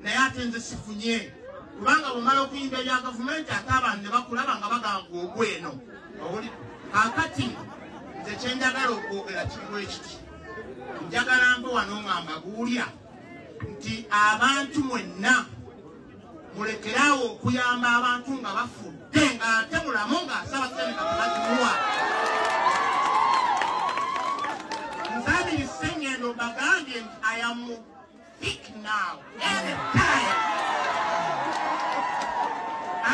Naye ate nze sifunye kubanga bwomala okuyimba ebya gavumenti ate abantu ne bakulaba nga bagamba ogweno. Kaakati nze kyenjagala okwogera kiriwo ekiti, njagala mpe wano nga mbabuulya nti abantu mwenna mulekeraawo okuyamba abantu nga bafudde ng'ate mulamu ng'asaba ssente nga tebazimuwa. Nze Amiri Ssengendo mbagambye nti I am sick now, anytime.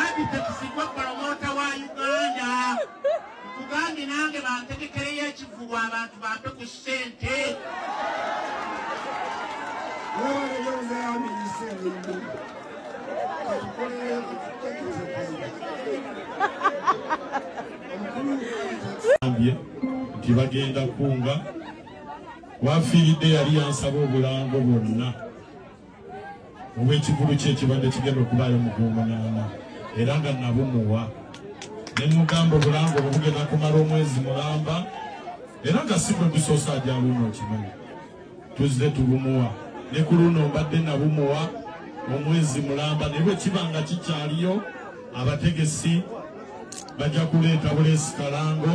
Abitex gwe promota wa Uganda, nkugambye nange bantegekereyo ekivvulu abantu bampe ku ssente. Nti bagenda kunga wafiiridde yali yansaba obulango bwonna obw'ekivvulu kye ekibadde kigenda okubaayo mu gw'omunaana era nga nabumuwa ne mugamba obulango bwe bugenda kumala omwezi mulamba era nga si bwe gusoose ajja luno okimanyi tuzze tubumuwa ne ku luno mbadde nabumuwa omwezi mulamba naye bwe kiba nga kikyaliyo abategesi bajja kuleeta buleesi kalango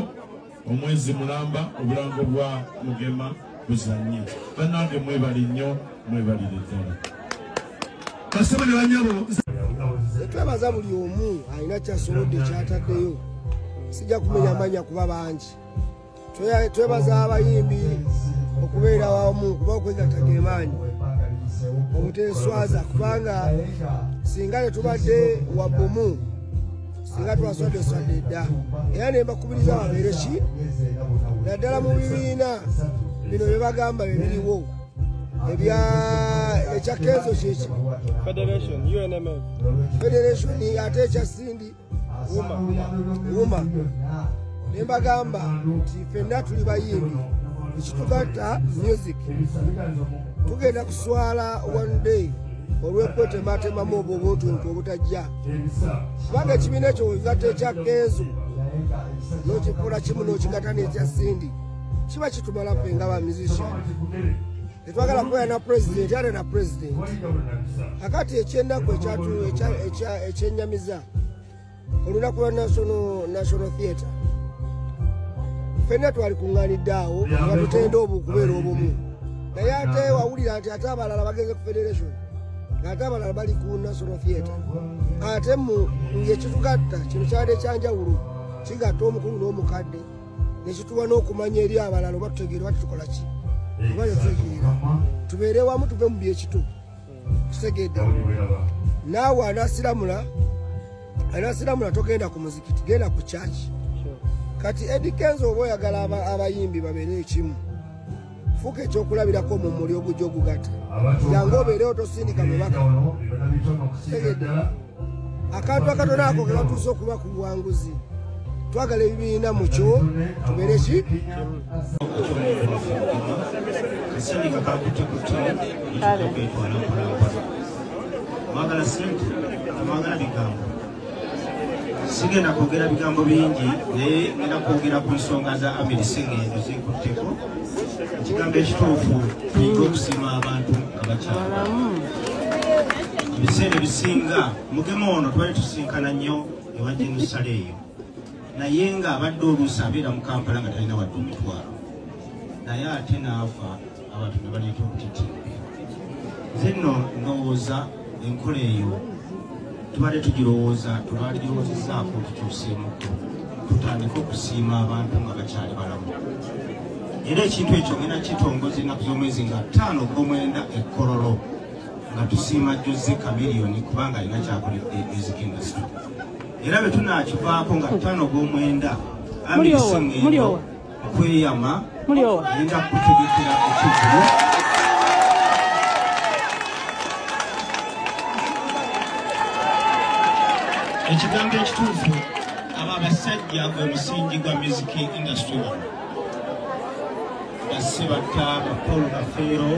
omwezi mulamba obulango bwa Mugema buzanye. Bannange mwebale nnyo, mwebalire ddala. Twebaza buli omu alina kyasobodde kyataddeyo, sijja kumenya amanya kuba bangi. Twebaza abayimbi okubeera wamu kuba okwegatta ge maanyi obuteswaza, kubanga singa tetubadde wabumu singa twaswadde swadde dda. Era ne mbakubiriza babeere ki naddala mu bibiina bino bye bagamba bye biriwo ebya ekya Kenzo kyeki Federation, UNMF Federation, ate ekya Cindy Wuma. Ne mbagamba nti ffenna tuli bayimbi, ekitugatta music. Tugenda kuswala one day olw'okwetematemamu obwo obuntuntu obutajja, kubanga ekibiina ekyo wegatta ekya Kenzo n'okifuula kimu n'okigatta n'ekya Cindy kiba kitumala ffe nga ba musician. Tetwagala kubeera na pulezidenti ate na pulezidenti. Kakati ekyennaku ekyennyamiza olunaku lwa National Theatre ffenna twali kuŋŋaanidde awo nga tutenda obwo okubeera obumu, naye ate wawulira nti ate abalala bagenze ku federation ng'ate abalala bali ku National Theatre. Ate ng'ekitugatta kino kyabadde kyanjawulo, kigatta omukulu n'omukadde nekituwa n'okumanya eri abalala oba tutegeera oba tutukola ki oba tetutegeera. Tubeere wamu tuve mu byekitu tutegedde. Naawe anasiramula togenda ku muzikiti, genda ku church. Kati Eddy Kenzo oba oyagala abayimbi babeere ekimu, fuuka ekyokulabirako mu muli ogujja ogugatta, jangu obeerewo tosindika mubaka. Tegedde akantu akatono ako ke katuuse okuba ku buwanguzi. Twagala ebibiina mukyo tubeere ki kasindika kakuttekutte mwagala ssente mwagala bigambo. Sigenda kwogera bigambo bingi naye ngenda kwogera ku nsonga za Amiri Ssengendo zinkutteko. Ekigambo ekituufu tuyige okusiima abantu nga bakyala. Ebiseera ebisinga Mugema ono twali tusinkana nnyo ewa Jenosale eyo, naye ng'abadde oluusi abeera mu Kampala nga talina wadde omutwalo, naye ate n'afa abantu ne baleeta obutitimbe. Nze nno ndowooza enkola eyo tubadde tugirowooza, tubalirowoozezzaako tukyuseemuko, tutandike okusiima abantu nga bakyali balamu. Era ekintu ekyo ngenda kitongoza ennaku z'omwezi nga 5 ogw'omwenda e Kololo nga tusiima Jose Chameleone kubanga alina kyakoledde music industry. Era bwe tunaakivaako nga 5 ogw'omwenda Amiri Ssengendo okweyama ngenda kutegekera ekivvulu. Ekigambo ekituufu abo abasajja gwe musingi gwa music industry wano, Bassebatta, ba Paul Kafeero,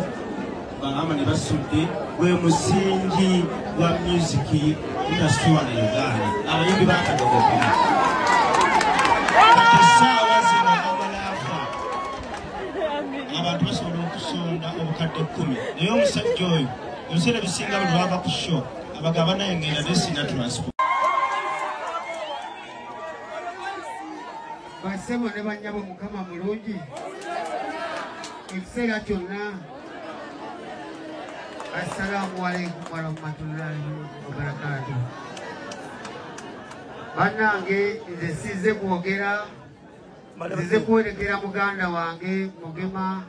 ba Amani Basudde, gwe musingi gwa music industry wano e Uganda. Abayimbi bakadogokera kati essaawa zino abalaafa abantu basobola okusonda obukadde 10, naye omusajja oyo Ebiseera ebisinga buli lwava ku show abagamba naye ngenda naye sirina transport. Basebo ne bannyabo, Mukama mulungi ekiseera kyonna. Assalaamu alaikum warahmatullahi wabarakatuh. Bannange, nze sizze kwogera, nzize kwerekera muganda wange Mugema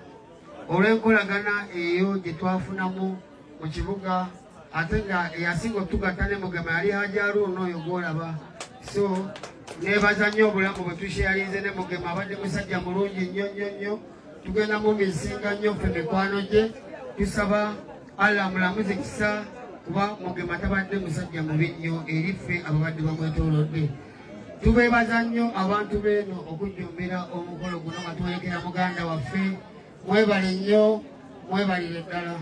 olw'enkolagana eyo gye twafunamu mu kibuga, ate nga eyasinga otugatta ne Mugema yali Haji Haruna oyo gw'olaba. So neebaza nnyo obulamu bwe tusheyalinze ne Mugema, abadde musajja mulungi nnyo nnyo nnyo. Tugenda mu misinga nnyo ffe mikwano gye. Tusaba Allah amulamuze kisa, kuba Mugema tabadde musajja mubi nnyo eri ffe ababadde bamwetoolodde. Tubeebaza nnyo abantu beeno okujjumbira omukolo guno nga tuwerekera muganda waffe. Mwebale nnyo, mwebalire ddala.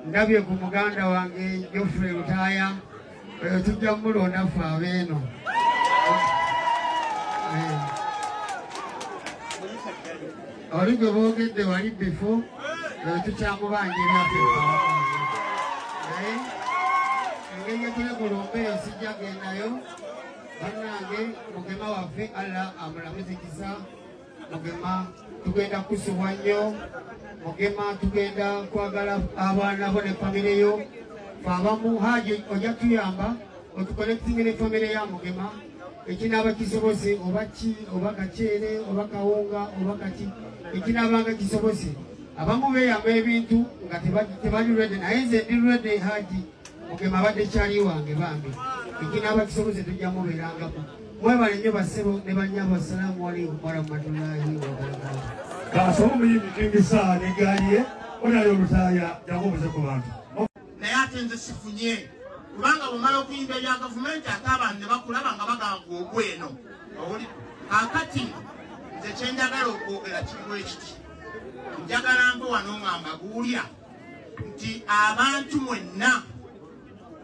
Ndabye ku muganda wange Geoffrey Lutaaya, oyo tujja mulonda ffe abeeno. Oli gwe boogedde wali bifo, oyo tukyamubanja ebyaffe. Naye engeri gye tuli ku lumbe eyo sijja gendayo. Bannange, Mugema waffe Allah amulamuze kisa. Mugema tugenda kusubwa nnyo. Mugema tugenda kwagala abaana bo ne famire yo. Fe abamu Haji ojja tuyamba otukonekitinge ne famire ya Mugema, ekinaaba kisobose, oba ki, oba kaceere, oba kawunga, oba kaki, ekinaabanga kisobose. Abamu beeyamba ebintu nga tebali ready, naye nze ndi ready. Haji, Mugema abadde kyali wange bambi, ekinaaba kisobose tujja mubeerangamu. Mwebale nnyo bassebo ne bannyabo. Assalaamu alaikum warahmatullahi wabarakatuh. Kasoma omuyimbi King Saha n'eggaali ye onayo Olutaaya, jangu obuze ku bantu. Naye ate nze sifunye, kubanga bwomala okuyimba ebya gavumenti ate abantu ne bakulaba nga bagamba ogweno. Kaakati nze kyenjagala okwogera kiriwo ekiti, njagala mbe wano nga mbabuulya nti abantu mwenna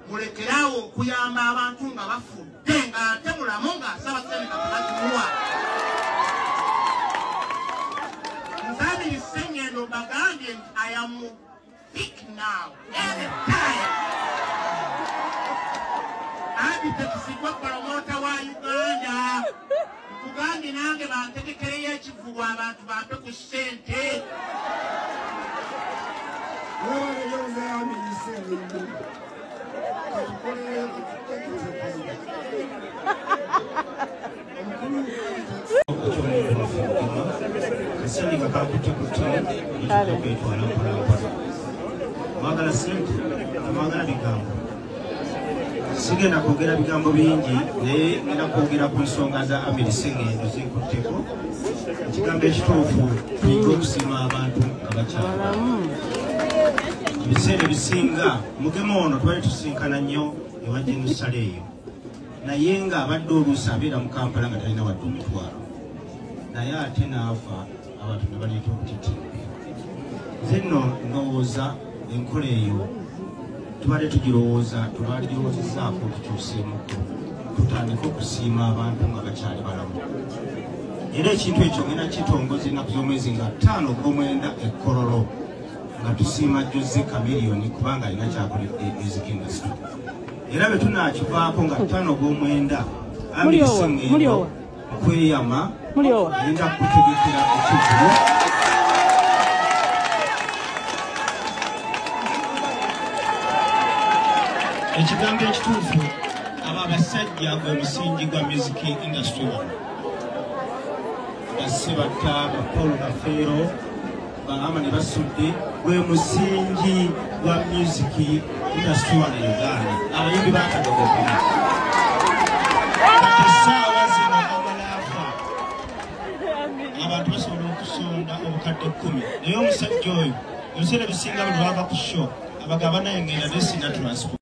mulekeraawo okuyamba abantu nga bafudde ng'ate mulamu ng'asaba ssente nga tebazimuwa. Nzabiri Sengendo mbagambye nti I am thick now anytime. Abitekisigwa promota wa Uganda, nkugambye nange bantegekereyo ekivubu, abantu bampe ku ssente. Kasente nga kakutte kwetwala mpola mpola. Mwagala ssente, temwagala bigambo. Sigenda kwogera bigambo bingi, naye ngenda kwogera ku nsonga za Amiri Sengendo zinkutteko. Ekigambo ekituufu, tuyige okusiima abantu nga bakyala. Ebiseera ebisinga Mugema ono twali tusinkana nnyo ewa Jenusale eyo, naye nga abadde oluusi abeera mu Kampala nga talina wadde omutwalo, naye ate n'afa abantu ne baleeta obutitimbe. Nze nno ndowooza enkola eyo tubadde tugirowooza, tubalirowoozezzaako tukyuseemuko, tutandike okusiima abantu nga bakyali balamu. Era ekintu ekyo ngenda kitongoza ennaku z'omwezi nga 5 ogw'omwenda e Kololo, nga tusiima Jose Chameleone kubanga alina kyakoledde music industry. Era bwe tunaakivaako nga 5 ogw'omwenda, Amiri Sengendo okweyama ngenda kutegekera ekivvulu. Ekigambo ekituufu, abo abasajja gwe musingi gwa music industry wano, Basebatta, ba Paul Kafeero, ba Amani Basudde, gwe musingi gwa music industry wano e Uganda. Abayimbi bakadogokuna kati essaawa zino amalaafa abantu basobola okusonda obukadde 10, naye omusajja oyo ebiseera ebisinga buli lwava ku show abagamba naye ngenda naye sirina transport.